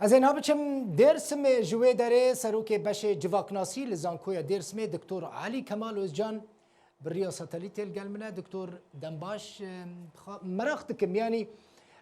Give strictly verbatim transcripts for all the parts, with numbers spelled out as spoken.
Ez ê niha biçim Dêrsimê, ji wê derê serokê beşê civaknasî li Zankoya Dêrsimê Doktor Elî Kemal Ozcan bi riya satelîtê li gel min e. Doktor, dem baş. Em, xa-, meraq dikim, yanî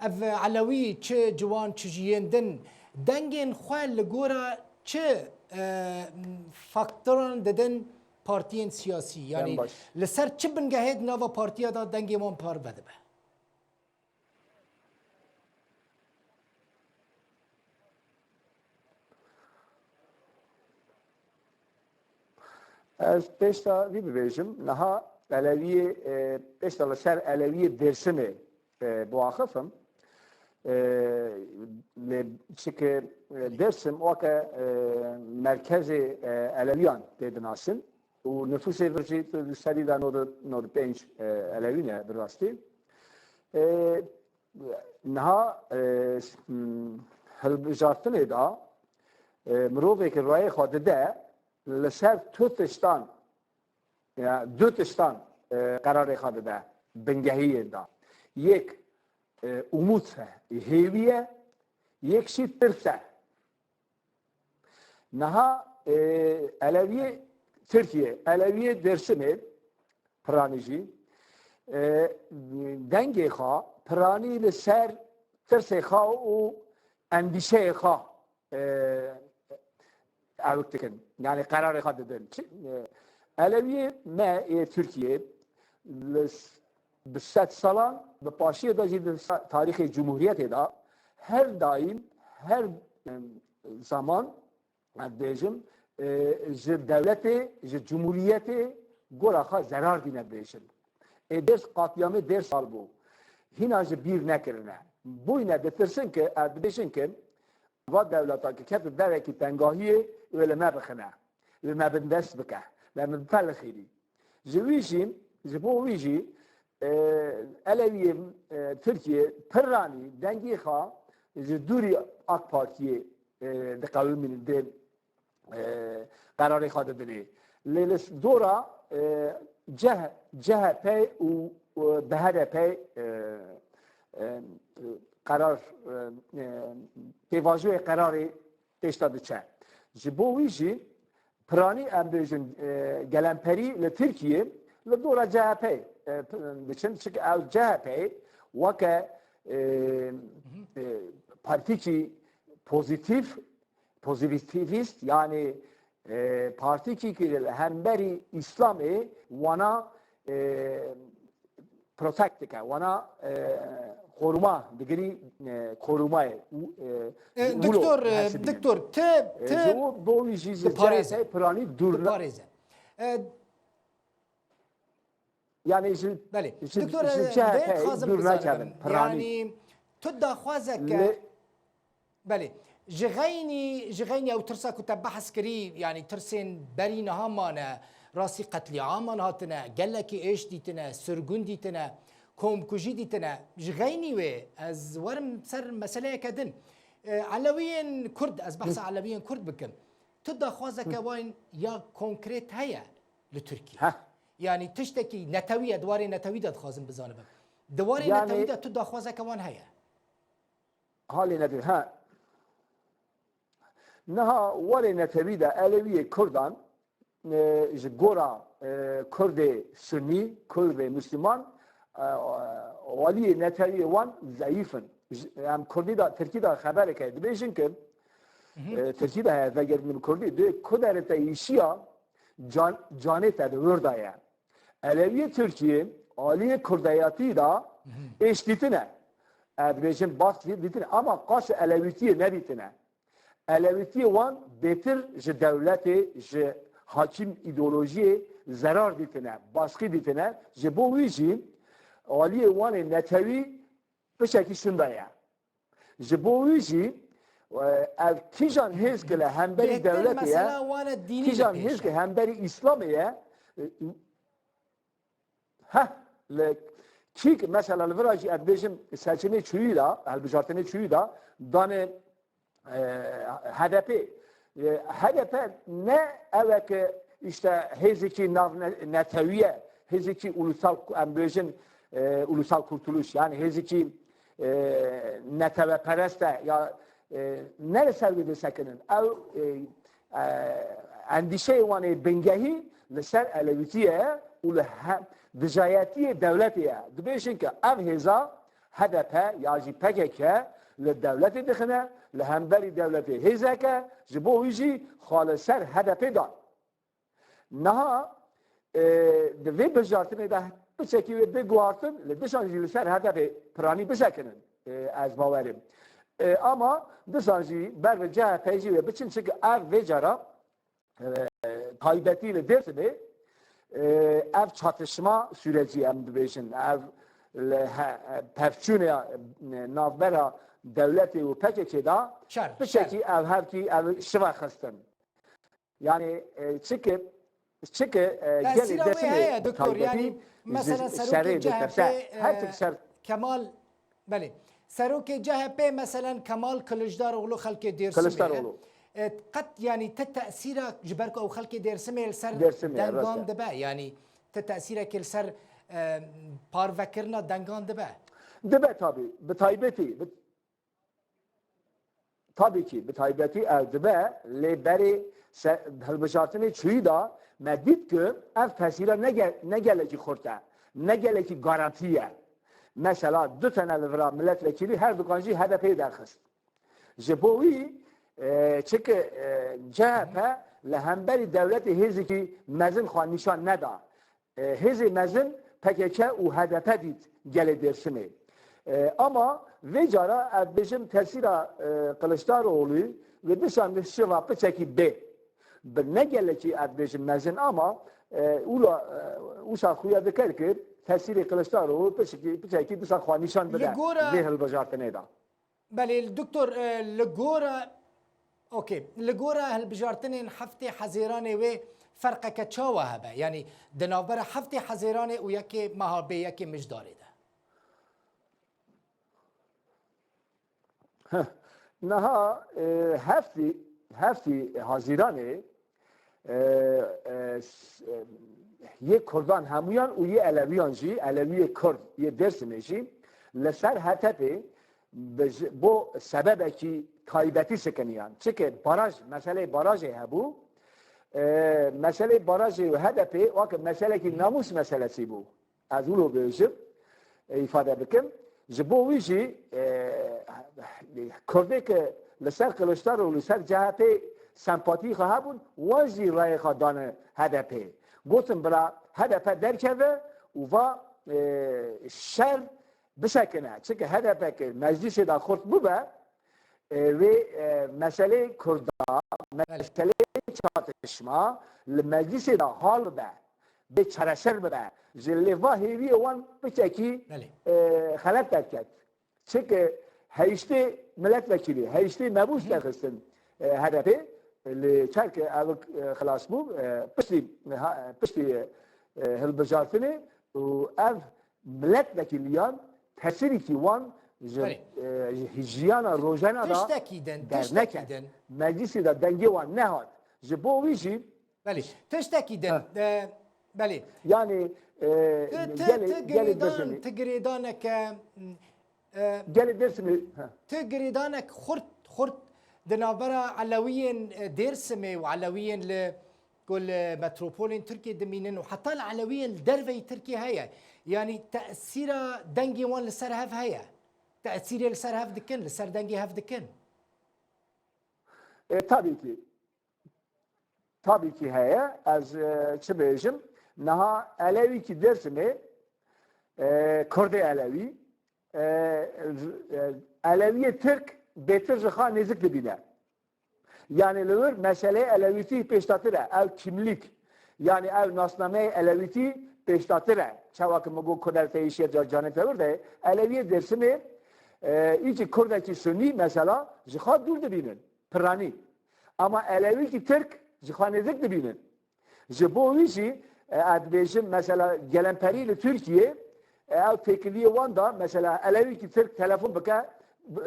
ev Elewî çi ciwan çi jiyên din dengên xwe li gora çi, e, faktoran didin partiyên siyasî? Yanî li ser çi bingehê di nava partiya de dengê wan parve dibe? Ez pêşta vî bibêjim, niha Elewiyê, e, pêşta li ser Elewiyê Dêrsimê, e, biaxifim. E, lê çike, e, Dêrsim weke, e, merkezê, e, Elewiyan tê dinasin û nifûsê vir jî tu di serî de nod û, nod û pênc, e, Elewî ne bi rastî. E, niha, e, s-, m, hilbijartinê de, e, mirovê ki rayê xwe dide, li ser tu tiştan, ya, du tiştan, e, qerarê xwe dide, bingehiyê de. Yek, e, umût e, hêvî ye, yek jî tirs e. Niha, e, Elewiyê Tirkiye, Elewiyê Dêrsimê, piranî jî, e, dengê xwe piranî li ser tirsê xwe û endîşeyê xwe, e, ewk dikin. Yani qerarê xwe didin. Çi, e, Elewiyê me ê Tirkiye li s-, bi sed salan, bi paşiyê de jî di sa-, tarîxê Cumhuriyetê de her daîm, her, e, zaman, ez dibêjim, e, ji dewletê, ji cumhuriyetê gora xwe zerar dîne dibêjin. Ê dêrs qatliamê dêrs sal bû. Hîna ji bîr nekirine. Bûyne ditirsin ki, ez dibêjin ki, va dewleta ki kete derekî tengahiyê wê li me bixine, wê me bindest bike, me min pelixînî. Ji wî jî, ji bo wî jî, e, Elewiyên, e, Tirkiye piranî dengê xwe ji dûrî AK Partiyê, e, diqewimînin, dê, e, qerarê xwe didinê. Lê li dora, e, C H, C H P û, û B H D P, e, e, qerar, e, e, pêvajoyê qerarê pêşta diçe. Ji bo wî jî piranî em bêjin, e, gelemperî li Tirkiye li dora C H P, e, p-, diçin. Çik ew C H P weke, e, e, partîkî pozîtîf, pozîtîvîst, yanî, e, partîkî ki li hemberî Îslamê wana, e, protect dike, wana, e, koruma digirî, e, korumayê û, e, E, wilo doktor, e, hesibînin. Doktor, ti, E, ti ji bo wî jî ji diparêze. C H P piranî dûr ne- Diparêze. E, Yani ji, Belê. Ji, doktor, ji e, C H P vê dixwazim dûr bizanim. Nakevin, piranî. Yani tu daxwazeke Lê Belê. Ji xeynî, ji xeynî ew tirsa ku te behs kirî, yanî tirsên berî niha mane, rastî qetlîaman hatine, gelekî êş dîtine, sirgûn dîtine, komkujî dîtine. Ji xeynî wê ez werim ser meseleyeke din. E, Elewiyên Kurd, ez behsa Elewiyên Kurd bikim. Tu daxwazeke wan ya konkret heye li Tirkiye? Heh. Yanî tiştekî netewî ye, di warê netewî de dixwazim bizanibim. Di warê Yanî netewî de tu daxwazeke wan heye? Halê netewî, ha. Niha warê netewî de Elewiyê Kurdan, e, ji gora, e, Kurdê Sunnî, Kurdê Musliman, e, aliyê netewiyê wan zeyîf in. Ji, em Kurdî de, Tirkî de xeberek heye. Dibêjin ki, Hı hı. e, Tirkî de heye, vegerînim Kurdî, dê ku derê te îşiya can-, canê te di wir de ye. Elewiyê Tirkiyê aliyê kurdeyatî de êş dîtine. Ez dibêjim baskî dîtine. Ama qaşê elewîtiyê nedîtine. Elewîtiyê wan bêtir ji dewletê, ji hakîm îdeolojiyê zerar dîtine, baskî dîtine. Ji bo wî jî aliyê wan ê netewî pişekî şûnda ye. Ji bo wî jî, e, ev kîjan hêz ki li hemberî Bêhtir dewletê ye, mesela wane dînî kîjan hêz ki hemberî Îslamê ye, e, heh, li kîk mesela li vira jî ez bêjim seçimê çûyî de, hilbijartinê çûyî de, danê, e, H D P. E, H D P ne ew e ki işte hêzekî nav ne-, netewî ye, hêzekî ulusal, em bêjin, e, ulusal kurtuluş, yani hêzekî, e, neteweperest e ya, e, ne li ser wê disekinin. Ew, e, e, endîşeyê wan ê bingehî li ser elewîtiyê ye û li he-, dijayetiyê dewletê ye. Dibêjin ke ev hêza H D P ya jî P K K li dewletê dixine, li hemberî dewletê hêzek e, ji bo wî jî xwe li ser H D P dan. Niha, e, di vê bijartinê de piçekî wê bê guhartin, li dişan jî li ser H D P piranî bisekinin, e, ez bawer im. E, ama disan jî ber bi C H P jî wê biçin, çunke ev vê cara, e, taybetî li Dêrsimê, e, ev çatışma süreci em dibêjin, ev li he-, pevçûnê, e, navbera dewletê û P K K de Şer, piçekî şer. ev hevkî ev şiva xistin. Yani, e, çike, çike, e, gelê Tesîra wê Dêrsimê heye, doktor. taybetî Yani, ji mesela serokê şerê C H P, ditirse. Her e, tişt ser Kemal, belê. Serokê C H P, meselen, Kemal Kılıçdaroğlu xelkê Dêrsimê ye. Kılıçdaroğlu. E, qet, yani, ti tesîra ji ber ku ew xelkê Dêrsimê li ser Dêrsimê ye, rast e. dengan dibe. Yani, ti tesîrekê li ser, e, parvekirina dengan dibe. Dibe tabii. Bi taybetî, bi Tabii ki, bi taybetî ev dibe, lê berê se-, hilbijartinê çûyî de me dît ku ev tesîra ne ge-, ne gelekî xurt e, ne gelekî garantî ye. Mesela du tane li vira milletvekîlî her dukan jî H D P'yê derxist. Ji bo wî, e, çike, e, C H P li hemberî dewletê hêzekî mezin xwe nîşan neda. E, hêzê mezin P K K û H D P dît gelê Dêrsimê. E, ama vê cara ez dibêjim tesîra, e, Kiliçdaroğlu wê dişan li şiva piçekî bê. Bi ne gelekî ez dibêjim mezin ama, e, ûla, e, wisa xuya dikir ku tesîrê Kiliçdaroğlu piçekî, piçekî dişan xwe nîşan bide Li gora vê hilbijartinê de. Belê, doktor, e, li gora, okey, li gora hilbijartinên heftê Hezêranê wê ferqeke çawa hebe? Yanî di navbera heftê Hezêranê û yekê meha bê, yekê Mijdarê de? Heh, niha, e, heftî, heftî Hezîranê e, e, s-, e, yê Kurdan hemûyan û yê Elewiyan jî, Elewiyê Kurd yê Dêrsimê jî li ser H D P'ê bi ji-, bo sebebekî taybetî sikiniyan. Çike baraj, meseleyê barajê hebû. E, meseleyê barajê û H D P'ê weke meselekî namûs meselesî bû. Ez wilo bêjim, e, îfade bikim. Ji bo wî jî, e, Kurdê ke li ser Kiliçdaroglu, li ser C H P sempatî xwe hebûn, wan jî rayê xwe dane H D P. Gotin bila H D P derkeve û va, e, şer bisekine. Çike H D P ke meclîsê de xurt bibe, e, wê, e, meseleyê Kurda, Belê. meseleyê çatışma li meclîsê de hal bibe, bê çareser bibe. Ji lê va hêviyê wan piçekî, Belê. e, xelet derket. Çike heyştê milletvekîlî, heyştê mebûs Hı. derxistin, e, H D P, li çerke ev, e, xilas bû, e, piştî, ha, piştî, e, hilbijartinê û ev milletvekîliyan tesîrîkî wan ji, Belê. e, ji jiyana rojena de Tiştekî din, derneket. tiştekî din. Meclisê de dengê wan nehat. Ji bo wî jî Belê. Tiştekî din. Ha. E, belê. Yani, e, Ti, ti, gelê, ti gelê girêdan, Dêrsimê. ti girêdaneke, e, Gelê Dêrsimê. Ha. Ti girêdanek xurt, xurt di navbera Elewiyên, e, Dêrsimê û Elewiyên li ku li metropolên Tirkiyê dimînin û heta li Elewiyên li derveyî Tirkiyê heye. Yanî tesîra dengê wan li ser hev heye. Tesîrê li ser hev dikin, li ser dengê hev dikin. E, tabii ki. Tabii ki heye. Ez, e, çi bêjim? Niha Elewîkî Dêrsimê, e, Kurdê Elewî, e, e, Elewiyê Tirk bêtir ji xwe nêzik dibîne. Yani li wir meseleyê Elewîtî pêşdatir e, ew kimlik, yani ew nasnameyê Elewîtî pêşdatir e. Çawa ki min got Kurd Elewîtî Şêr Ca-, Canê Tewir de, Elewiyê Dêrsimê, e, îkî Kurdekî Sunî mesela ji xwe dûr dibînin, piranî. Ama Elewîkî Tirk ji xwe nêzik dibînin. Ji bo wî jî, e, ez dibêjim, mesela, gelemperî li Tirkiyê, e, ew têkiliyê wan da, mesela, Elewîkî Tirk telefon bike,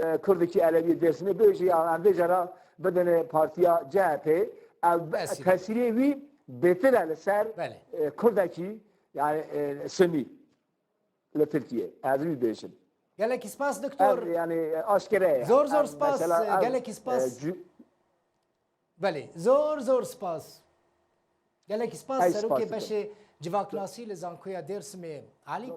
e, Kurdekî Elewî Dêrsimê bêjî, ya em vê cara bidine partiya C H P, ev Tesîrê. tesîrê wî bêtir e li ser, Belê. e, Kurdekî, yani, e, Sunî li Tirkiyê. Ez wî bêjim. Gelekî spas doktor. Ev yani aşkere ye. Zor zor Ev spas, mesela ev, gelekî spas. e, cü- Belê, zor zor spas. Gelekî spas Ey, serokê spas. beşê civaknasî li Zankoya Dêrsimê Alî